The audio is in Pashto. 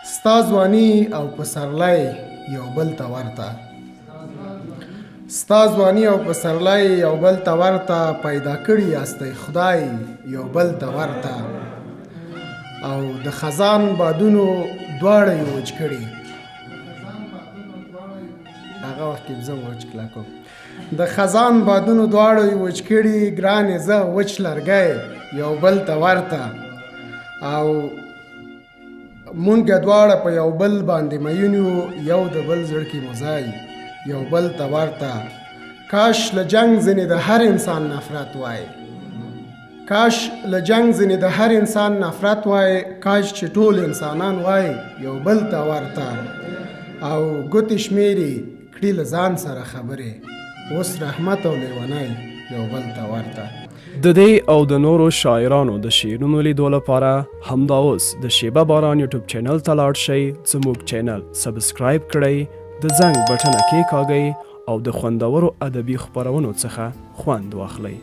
ستا ځواني او پسرلی یو بل ته ورته، ستا ځواني او پسرلی یو بل ته ورته، پیدا کړي یاستئ خدای یو بل ته ورته. او د خزان بادونو دواړه یې وچ کړي، هغه وخت کې زه وچ کلکو، د خزان بادونو دواړو یې وچ کړي، ګرانې زه وچ لرګی یو بل ته ورته. او مونږ دواړه په یو بل باندې میین یو، یو د بل زړه کې مو ځای یو بل ته ورته. کاش له جنګ ځینې د هر انسان نفرت وای، کاش له جنګ ځینې د هر انسان نفرت وای، کاش چې ټول انسانان وای یو بل ته ورته. او ګوتې شمیري کړي له ځان سره خبرې، اوس رحمت او لیونی یو بل ته ورته. د دې او د نورو شاعرانو د شعرونو لیدو لپاره همدا اوس د شیبه باران یوټیوب چینل ته لاړ شئ، زموږ چینل سبسکرایب کړئ، د زنګ بټنه کېکاږئ او د خوندورو ادبي خپرونو څخه خوند واخلئ.